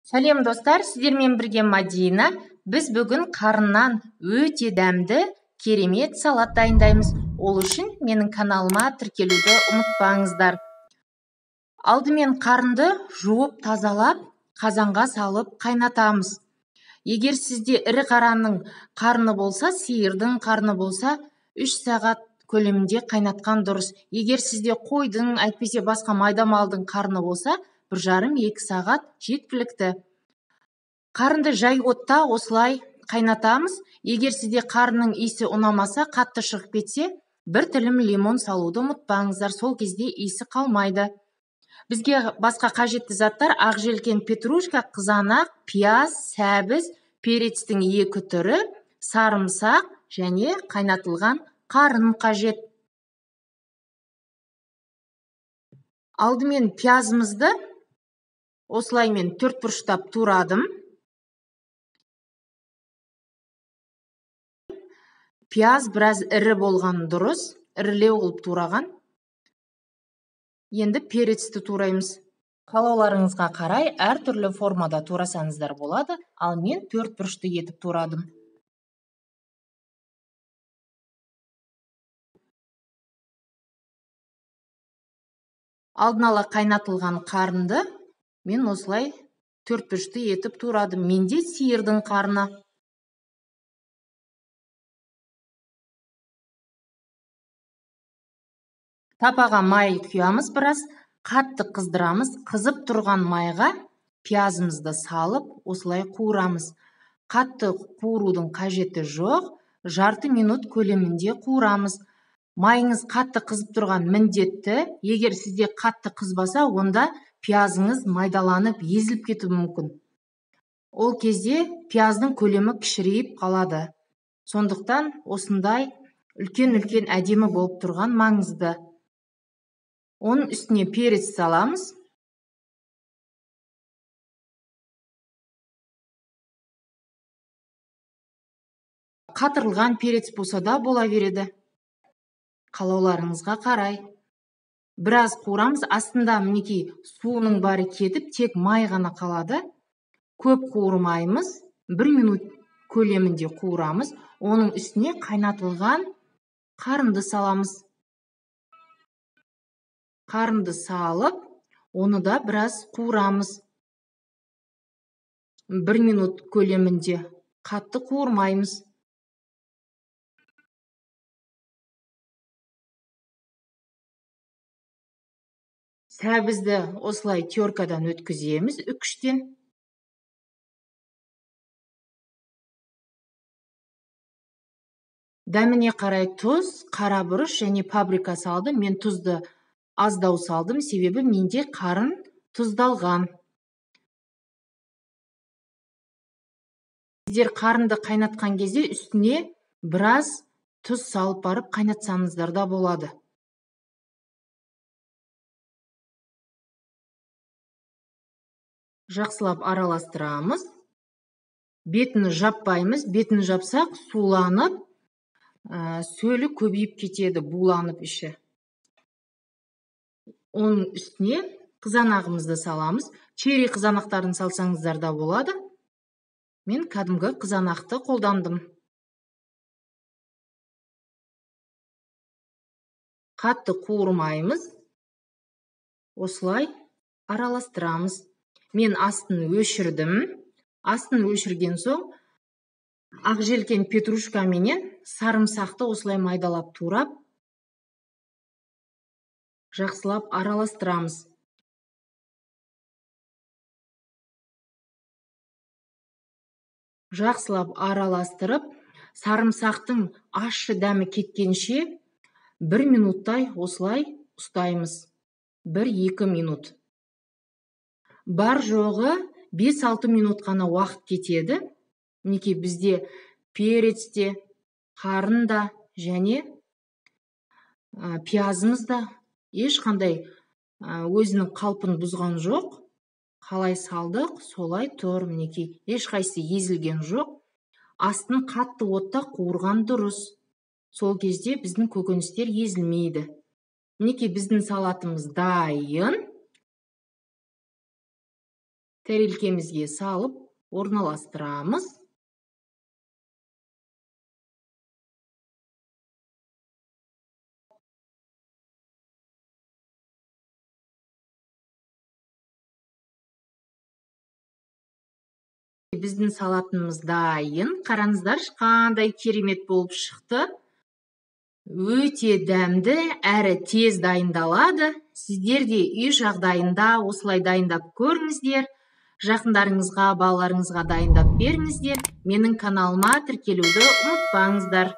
Сәлем достар, сіздермен бірге Мадина. Біз бүгін қарыннан өте дәмді, керемет салат дайындаймыз. Ол үшін менің каналыма тіркелуді ұмытпаңыздар. Алдымен қарынды жуып, тазалап, қазанға салып қайнатамыз. Егер сізде ірі қараның қарны болса, сиырдың қарны болса, 3 сағат көлемінде қайнатқан дұрыс. Егер сізде қойдың, әйтпесе басқа майда малдың қарны болса, 1,5-2 сағат жеткілікті. Қарынды жай отта осылай қайнатамыз. Егер сізде қарынның иісі ұнамаса, қатты шығып кетсе, бір тілім лимон салуды ұмытпаңыздар. Сол кезде иісі қалмайды. Бізге басқа қажетті заттар: ақ желкен, петрушка, қызанақ, пияз, сәбіз, перецтің 2 түрі, сарымсақ және қайнатылған қарын қажет. Алдымен пиязымызды осылай мен 4 бұрыштап турадым. Пияз біраз ірі болған дұрыс, ірілеу қылып тураған. Енді перецті тураймыз. Қалауларыңызға қарай әртүрлі формада турасаңыздар болады, ал мен 4 бұрышты етіп турадым. Алдын ала қайнатылған қарынды мен осылай 4 бұрышты етіп турадым. Менде сиырдың қарны. Тапаға май құямыз біраз, қатты қыздырамыз. Қызып тұрған майға пиязымызды салып, осылай қуырамыз. Қатты қуырудың қажеті жоқ, жарты минут көлемінде қуырамыз. Майыңыз қатты қызып тұрған міндетті. Егер сізде қатты қызбаса, онда пиязыңыз майдаланып, езіліп кетуі мүмкін. Ол кезде пияздың көлемі кішірейіп қалады. Сондықтан осындай үлкен-үлкен әдемі болып тұрған маңызды. Оның үстіне перец саламыз. Қатырылған перец болса да бола береді. Қалауларыңызға қарай. Біраз қуырамыз. Астында мінекей суының бәрі кетіп, тек май ғана қалады. Көп қуырмаймыз. 1 минут көлемінде қуырамыз. Оның үстіне қайнатылған қарынды саламыз. Қарынды салып, оны да біраз қуырамыз. 1 минут көлемінде. Қатты қуырмаймыз. Сәбізді осылай теркадан өткіземіз үкіштен. Дәміне қарай тұз, қара бұрыш және паприка салдым. Мен тұзды аздау салдым, себебі менде қарын тұздалған. Сіздер қарынды қайнатқан кезде үстіне біраз тұз салып барып қайнатсаңыздар да болады. Жақсылап араластырамыз. Бетін жаппаймыз. Бетін жапсақ, суланып, сөлі көбейіп кетеді, буланып іші. Оның үстіне қызанағымызды саламыз. Черри қызанақтарын салсаңыздар да болады. Мен кәдімгі қызанақты қолдандым. Қатты қуырмаймыз. Осылай араластырамыз. Мен астын өшірдім. Астын өшірген соң ақ желкен петрушка менен сарымсақты осылай майдалап турап, жақсылап араластырамыз. Жақсылап араластырып, сарымсақтың ащы дәмі кеткенше 1 минуттай осылай ұстаймыз. 1-2 минут. Бар жоғы 5-6 минут қана уақыт кетеді. Мінекей бізде перец те, қарын да және пиязымыз да ешқандай өзінің қалпын бұзған жоқ. Қалай салдық, солай тұр. Мінекей ешқайсысы езілген жоқ. Астын қатты отта қуырған дұрыс. Сол кезде біздің көкөністер езілмейді. Мінекей біздің салатымыз дайын. Тәрелкемізге салып орналастырамыз. Біздің салатымыз дайын. Қараңыздаршы, қандай керемет болып шықты. Өте дәмді, әрі тез дайындалады. Сіздер де үй жағдайында осылай дайындап көріңіздер. Жақындарыңызға, балаларыңызға дайындап беріңіздер. Менің каналыма тіркелуді ұмытпаңыздар.